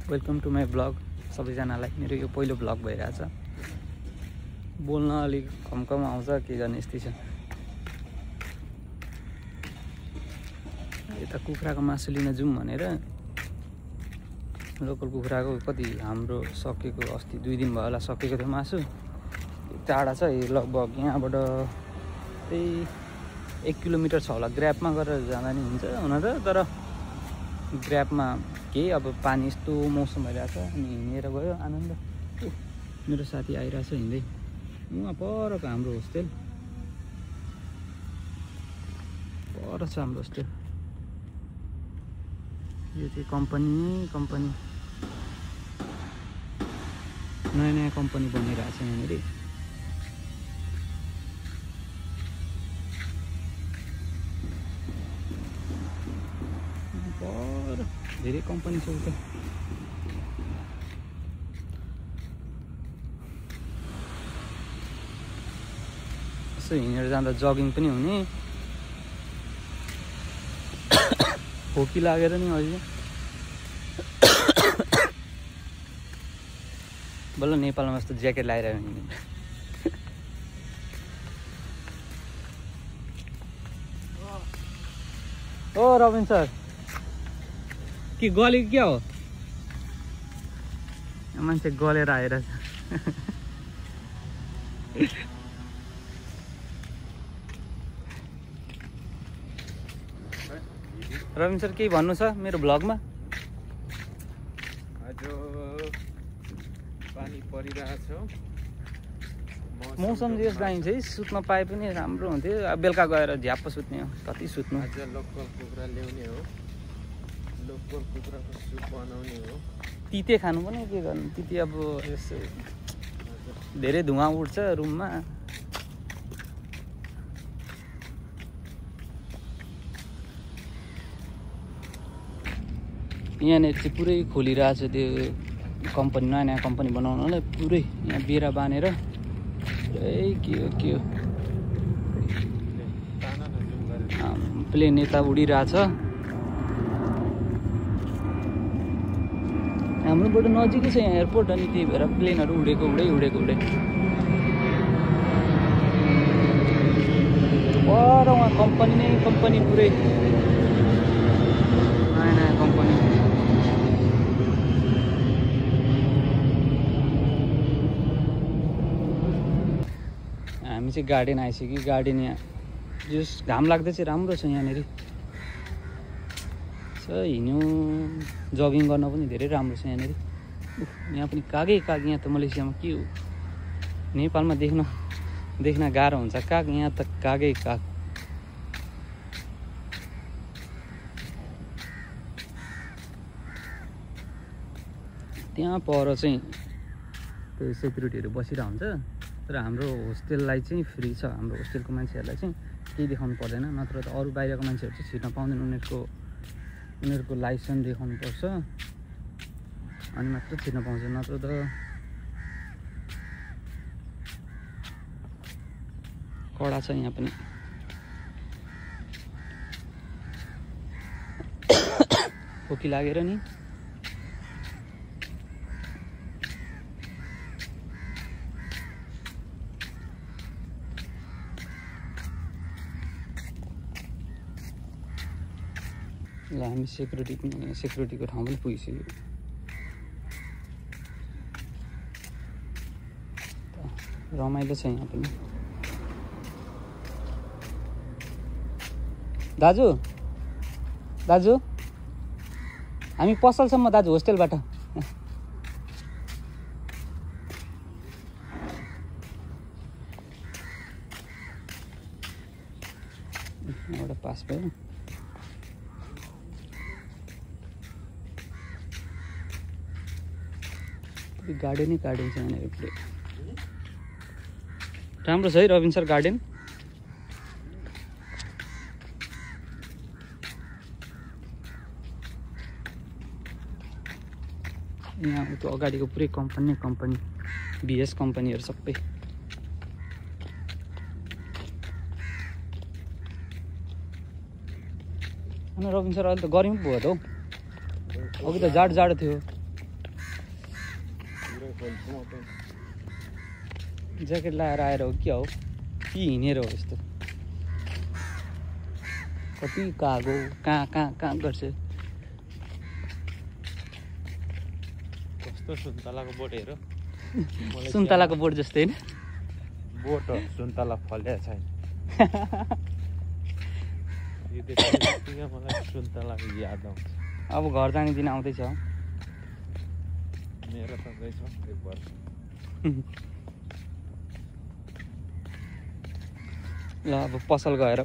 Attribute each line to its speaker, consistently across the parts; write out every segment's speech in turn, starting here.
Speaker 1: Welcome to my blog. सबैजनालाई मेरो यो पहिलो ब्लग भइरहेछ। बोल्न अलिक कम आउँछ, के गर्ने यस्तै छ। यता कुखुराको मासु लिन जाउँ भनेर लोकल कुखुराको कति हाम्रो सकेको, अस्ति 2 दिन भयो होला सकेको थियो मासु। टाढा छ, लगभग यहाँबाट त्यही 1 किलोमिटर छ होला। ग्र्याबमा गरेर जाँदा नि हुन्छ हुन त, तर ग्र्याबमा केही अब पानी यस्तो मौसम भइरहेछ अनि हिँडेर गयो आनन्द। मेरो साथी आइरहेछ हिँड्दै, उहाँ परको हाम्रो होस्टेल पर छ। हाम्रो होस्टेल यो चाहिँ कम्पनी नयाँ कम्पनी बनिरहेछ यहाँनिर। पर धेरै कम्पनी छ उता। यसो हिँडेर जाँदा जगिङ पनि हुने। खोकी लागेर नि अहिले बल्ल नेपालमा जस्तो ज्याकेट लगाएर हिँड्ने। ओ रबिन सर, के गलेको क्या हो? मान्छे गलेर आएर छ। रबिन सर केही भन्नु छ मेरो ब्लगमा?
Speaker 2: आज पानी परिरहेछ,
Speaker 1: मौसम जे दामी छ, सुत्न पाए पनि राम्रो हुन्थ्यो। अब बेलुका गएर झ्याप्प सुत्ने हो, कति सुत्नु।
Speaker 2: आज लोकल कुखुरा ल्याउने हो, लोकल कुखुराको सुप बनाउने हो।
Speaker 1: तिते खानु पनि के गर्नु, तिते अब यसो धेरै धुवा उठ्छ रुममा। यहाँनिर चाहिँ पुरै खोलिरहेछ त्यो कम्पनी, नयाँ कम्पनी बनाउनलाई पुरै यहाँ बेरा बाँधेर के हो प्लेन यता उडिरहेछ। हाम्रोबाट नजिकै छ यहाँ एयरपोर्ट, अनि त्यही भएर प्लेनहरू उडेको पर उहाँ कम्पनी पुरै नयाँ कम्पनी। हामी चाहिँ गार्डन आइसक्यो। गार्डन यहाँ जस घाम लाग्दै चाहिँ राम्रो छ यहाँनिर। हिँड्नु जगिङ गर्न पनि धेरै राम्रो छ यहाँनिर। यहाँ पनि कागै काग। यहाँ त मलेसियामा के हो, नेपालमा देख्न गाह्रो हुन्छ काग, यहाँ त कागै काग। त्यहाँ पर चाहिँ त्यो सेक्युरिटीहरू बसिरहेको हुन्छ, तर हाम्रो होस्टेललाई चाहिँ फ्री छ। हाम्रो होस्टेलको मान्छेहरूलाई चाहिँ केही देखाउनु पर्दैन, नत्र त अरू बाहिरको मान्छेहरू चाहिँ छिर्न पाउँदैन। उनीहरूको लाइसेन्स देखाउनु पर्छ अनि मात्र छिर्न पाउँछ, नत्र त कडा छ यहाँ पनि। खोकी लागेर नि ल हामी सेक्युरिटीको ठाउँ पनि पुगिसक्यो। रमाइलो छ यहाँ पनि। दाजु हामी पसलसम्म दाजु होस्टेलबाट। एउटा पास भयो। गार्डन छ यहाँनिर पुरै राम्रो छ है रबिन सर गार्डन। यहाँ त्यो अगाडिको पुरै कम्पनी बिएस कम्पनीहरू सबै। अनि रबिन सर अहिले त गर्मी पो भयो त हौ, अघि त जाडो थियो।
Speaker 2: ज्याकेटै खोल्छु म पनि
Speaker 1: ज्याकेट लगाएर आएर हो कि हो कि हिँडेर हो यस्तो कति कागो कहाँ गर्छ
Speaker 2: कस्तो सुन्तलाको बोट हेर
Speaker 1: सुन्तलाको बोट जस्तै होइन
Speaker 2: बोट हो सुन्तला फलेको छैन यो देख्दा मलाई सुन्तलाको याद आउँछ
Speaker 1: अब घर जाने दिन आउँदैछ
Speaker 2: मेरो सँगै छ एक वर्ष
Speaker 1: ल अब पसल गएर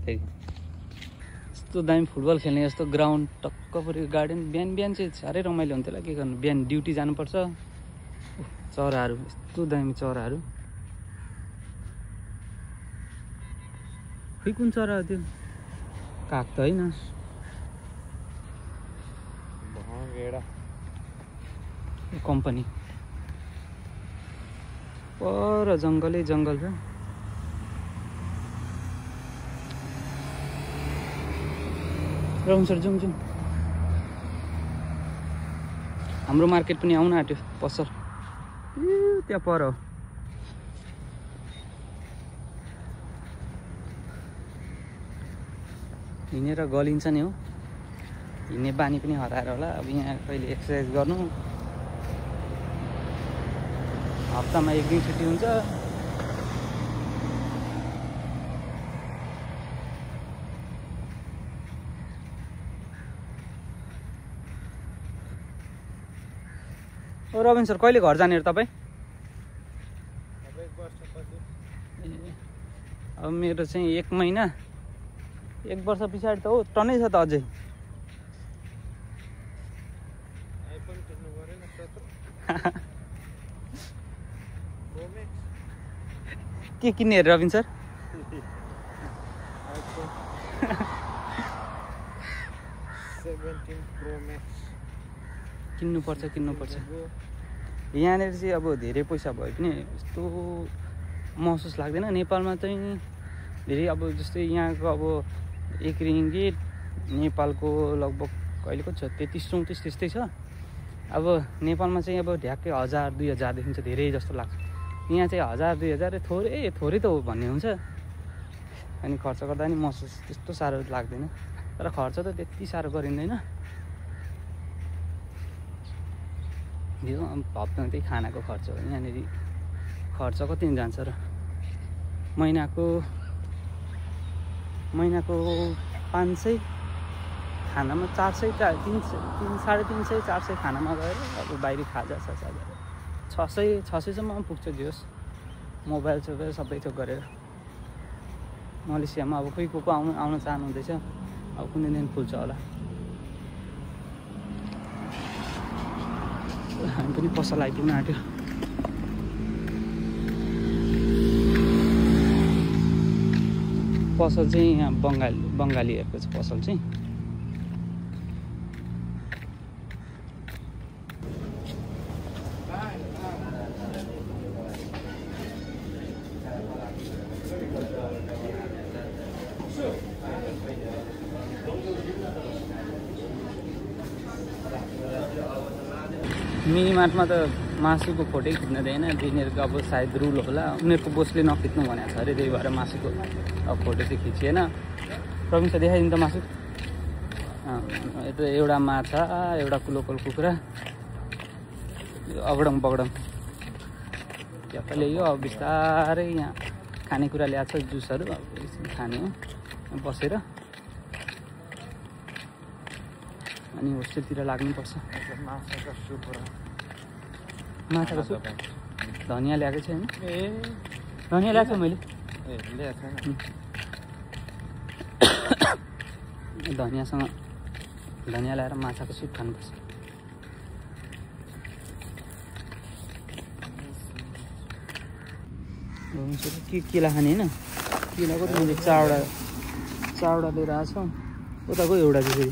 Speaker 1: त्यही यस्तो दामी फुटबल खेल्ने जस्तो ग्राउन्ड टक्क पऱ्यो गार्डन बिहान बिहान चाहिँ साह्रै रमाइलो हुन्थ्यो होला के गर्नु बिहान ड्युटी जानुपर्छ चराहरू यस्तो दामी चराहरू खै कुन चरा हो त्यो काग त होइन
Speaker 2: भँगेडा
Speaker 1: कम्पनी पर जङ्गलै जङ्गल छ रहुन सर जाउँ हाम्रो मार्केट पनि आउन आँट्यो पसल त्यहाँ पर हो हिँडेर गलिन्छ नि हो हिँड्ने बानी पनि हराएर होला अब यहाँ कहिले एक्सर्साइज गर्नु हप्तामा एक दिन छुट्टी हुन्छ ओ रबिन सर कहिले घर जाने तपाईँ अब मेरो चाहिँ 1 महिना 1 वर्ष पछाडि त हो टनै छ त अझै के किन्ने अरे रबिन सर किन्नुपर्छ यहाँनिर चाहिँ अब धेरै पैसा भए पनि यस्तो महसुस लाग्दैन नेपालमा चाहिँ धेरै अब जस्तै यहाँको अब 1 रिङ्गिट नेपालको लगभग कहिलेको छ 33-34 त्यस्तै छ अब नेपालमा चाहिँ अब ढ्याक्कै 1000-2000 देखिन्छ धेरै जस्तो लाग्छ यहाँ चाहिँ 1000-2000 थोरै त हो भन्ने हुन्छ अनि खर्च गर्दा नि महसुस त्यस्तो साह्रो लाग्दैन तर खर्च त त्यति साह्रो गरिँदैन यो हप्तामा त्यही खानाको खर्च हो यहाँनिर खर्च कति जान्छ र महिनाको 500 खानामा 400 350 400 खानामा गएर अब बाहिर खाजा 600 सम्म पुग्छ जोस् मोबाइल सबै थोक गरेर मलेसियामा अब कोही को आउन चाहनुहुँदैछ अब कुनै दिन खुल्छ होला हामी पनि पसल आइपुग्न आँट्यो पसल चाहिँ यहाँ बङ्गालीहरूको छ पसल चाहिँ मिनीमार्टमा त मासुको फोटै खिच्न दिएन तिनीहरूको अब सायद रुल होला उनीहरूको बोसले नखिच्नु भनेको छ अरे त्यही भएर मासुको अब फोटो चाहिँ खिचिएन प्रवीण सर देखाइदिनु त मासु यता एउटा माछा एउटा लोकल कुखुरा अगडङ बगडङ त्यहाँ ल्यायो अब बिस्तारै यहाँ खानेकुरा ल्याएको छ जुसहरू अब खाने हो बसेर अनि होस्टेलतिर लाग्नुपर्छ माछाको सुप धनियाँ ल्याएको छैन धनियाँ ल्याएको छु मैले धनियाँसँग धनियाँ ल्याएर माछाको सुप खानुपर्छ केला खाने होइन केलाको त मैले चारवटा लिएर आएको छु उताको एउटा चाहिँ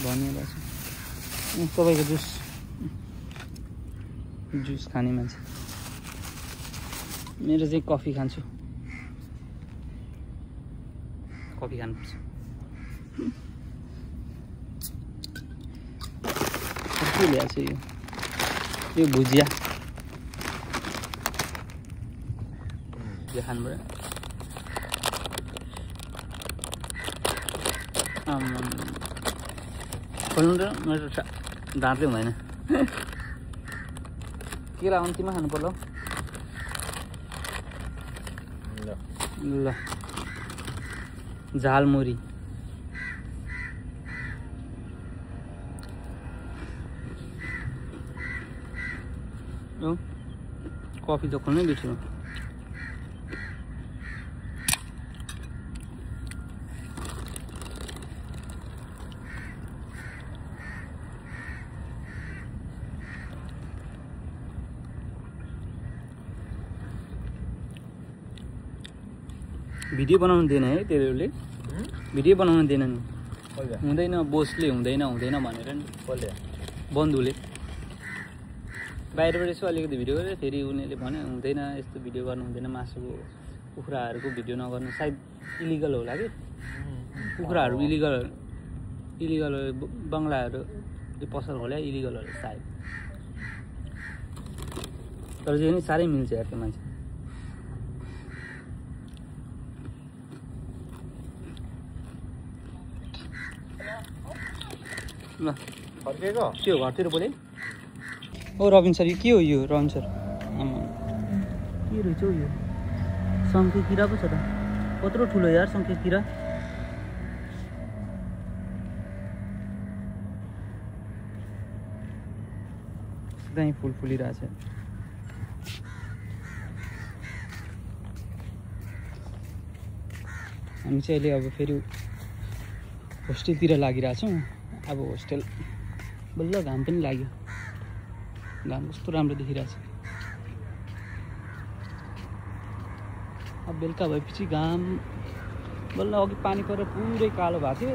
Speaker 1: धनियाँ ल्याएको छु तपाईँको जुस खाने मान्छे मेरो चाहिँ कफी खान्छु कफी खानुपर्छ के ल्याएको छु यो भुजिया खानु पर्यो खोल्नु त मेरो दाँतै हुँदैन केरा अन्तिममा खानु पर्ला ल झालमुरी कफी त खोल्नै बिर्स्यो भिडियो बनाउनु दिएन है त्यसले भिडियो बनाउनु दिएन नि हुँदैन बोसले हुँदैन भनेर नि बन्धुले बाहिरबाट यसो अलिकति भिडियो गरेर फेरि उनीहरूले भन्यो हुँदैन यस्तो भिडियो गर्नु हुँदैन मासुको कुखुराहरूको भिडियो नगर्नु सायद इलिगल होला कि कुखुराहरू इलिगल बङ्गलाहरू पसल होला इलिगल होला सायद तर चाहिँ नि साह्रै मिल्छ यार त्यो मान्छे ल
Speaker 2: फर्केको
Speaker 1: त्यो घरतिर बोले ओ रबिन सर के हो यो रबिन सर के रहेछ हौ यो शङ्खे किरा पो छ त कत्रो ठुलो यार शङ्खे किरा एकदमै फुल फुलिरहेछ हामी चाहिँ अहिले अब फेरि होस्टेलतिर लागिरहेछौँ अब होस्टेल बल्ल घाम पनि लाग्यो घाम कस्तो राम्रो देखिरहेछ अब बेलुका भएपछि घाम बल्ल अघि पानी परेर पुरै कालो भएको थियो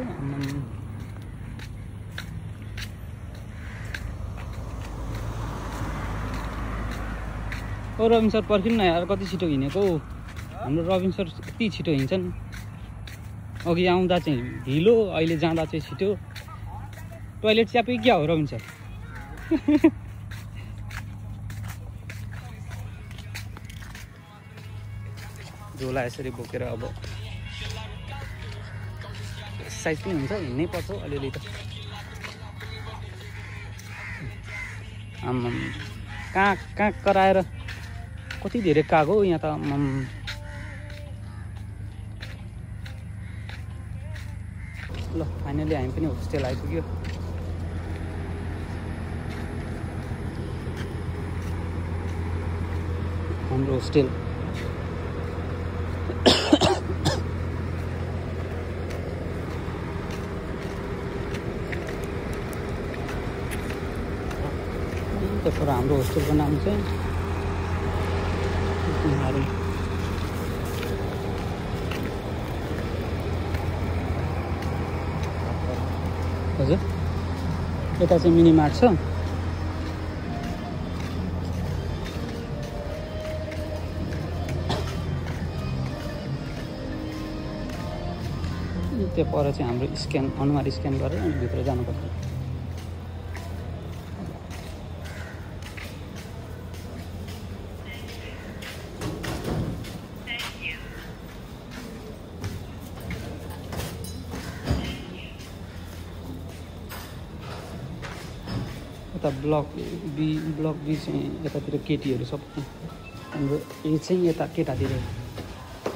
Speaker 1: ओ रबिन सर पर्खिनु न यार कति छिटो हिँडेको हाम्रो रबिन सर यति छिटो हिँड्छन् अघि आउँदा चाहिँ ढिलो अहिले जाँदा चाहिँ छिटो टोइलेट च्यापे क्या हो रबिन सर झोला यसरी बोकेर अब एक्सर्साइज पनि हुन्छ हिँड्नै पर्छ अलिअलि त कहाँ कराएर कति धेरै काग हो यहाँ त ल फाइनली हामी पनि होस्टेल आइपुग्यो हाम्रो होस्टेल त्यसबाट हाम्रो होस्टेलको नाम चाहिँ हजुर यता चाहिँ मिनी मार्ट छ त्यो पर चाहिँ हाम्रो स्क्यान अनुहार स्क्यान गरेर अनि भित्र जानुपर्छ ब्लक बी चाहिँ यतातिर केटीहरू सब हाम्रो ए चाहिँ यता केटातिर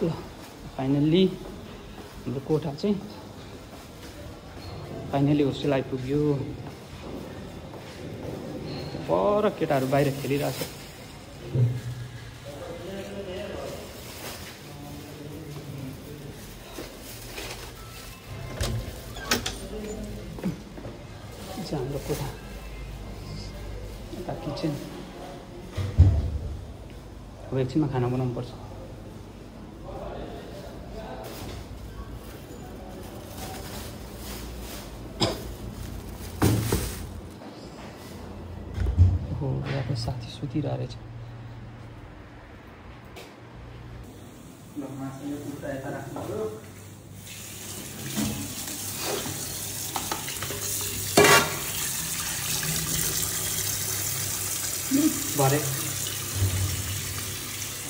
Speaker 1: ल फाइनल्ली हाम्रो कोठा चाहिँ फाइनली होस्टेल आइपुग्यो पर केटाहरू बाहिर खेलिरहेछ हाम्रो कोठा किचन अब एकछिनमा खाना बनाउनु पर्छ हो यहाँ साथी सुतिरहेको रहेछ भरे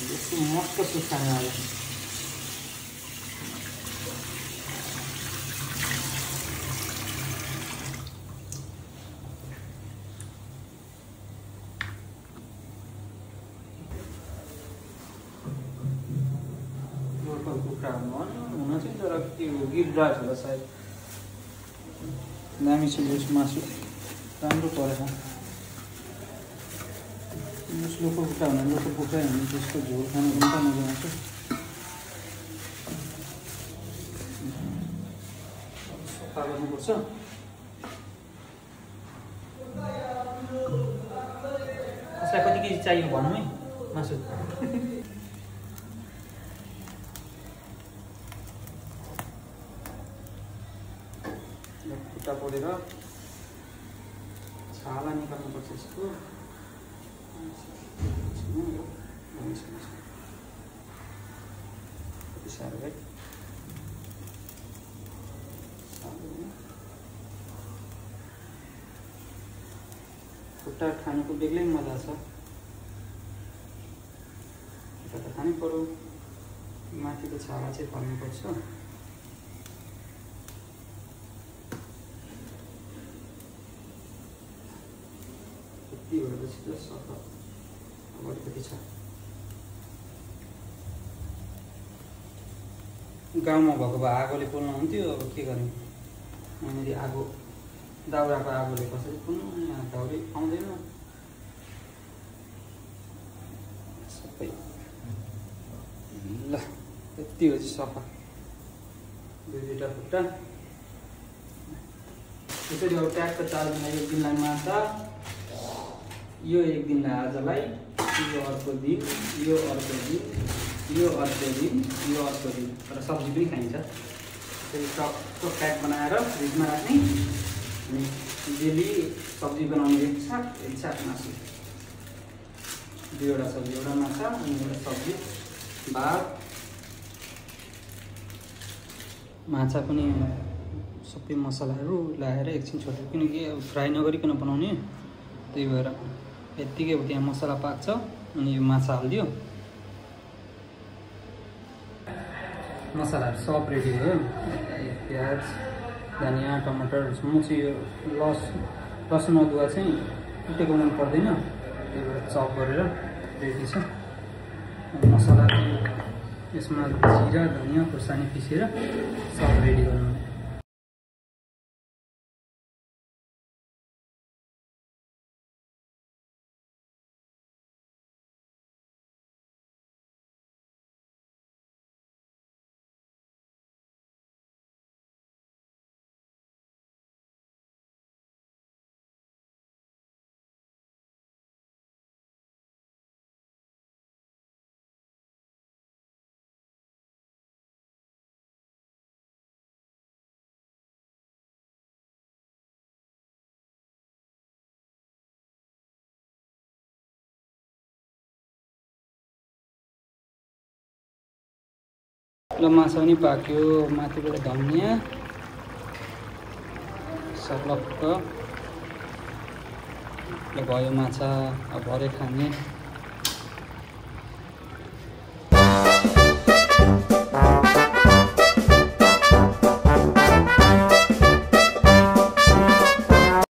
Speaker 1: यस्तो मस्त सुप खाने आज कुखुरा हुन चाहिँ तर त्यो गिरराज होला सायद दामी छ यो मासु राम्रो परेछ लोकल कुखुरा हुने लोकल कुखुरा हुने त्यसको झोल खानु पनि त मजा आउँछ सफा गर्नुपर्छ कसलाई कति केजी चाहियो भन्नु है मासु खुट्टा पोलेर छाला निकाल्नुपर्छ यसको कति साह्रो है खुट्टा खानुको बेग्लै मजा छ खुट्टा त खानै पर्यो माथिको छाला चाहिँ फाल्नुपर्छ यति भएपछि त सफा अलिकति छ गाउँमा भएको भए आगोले पोल्नु हुन्थ्यो अब के गर्ने यहाँनिर आगो दाउराको आगोले कसरी पोल्नु यहाँ दाउरे आउँदैन सबै ल यति हो चाहिँ सफा दुईवटा खुट्टा त्यसरी अब ट्याक्क 4 दिन एक दिनलाई माछा यो एक दिनलाई आजलाई यो अर्को दिन यो अर्को दिन यो अर्को दिन यो अर्को दिन तर सब्जी पनि खाइन्छ त्यसरी टक्क प्याक बनाएर फ्रिजमा राख्ने अनि डेली सब्जी बनाउने एक छाक मासु दुईवटा सब्जी एउटा माछा अनि एउटा सब्जी भात माछा पनि सबै मसलाहरू लगाएर एकछिन छोडेर किनकि अब फ्राई नगरिकन बनाउने त्यही भएर यत्तिकै अब त्यहाँ मसला पाक्छ अनि यो माछा हालिदियो मसलाहरू सब रेडी भयो प्याज धनियाँ टमाटर म चाहिँ यो लसुन अदुवा चाहिँ कुटेको मन पर्दैन त्यही भएर चप गरेर रेडी छ मसला यसमा जिरा धनियाँ खुर्सानी पिसेर सब रेडी गर्नु ल माछा पनि पाक्यो माथिबाट धनियाँ सर्लक्क भयो माछा अब भरे खाने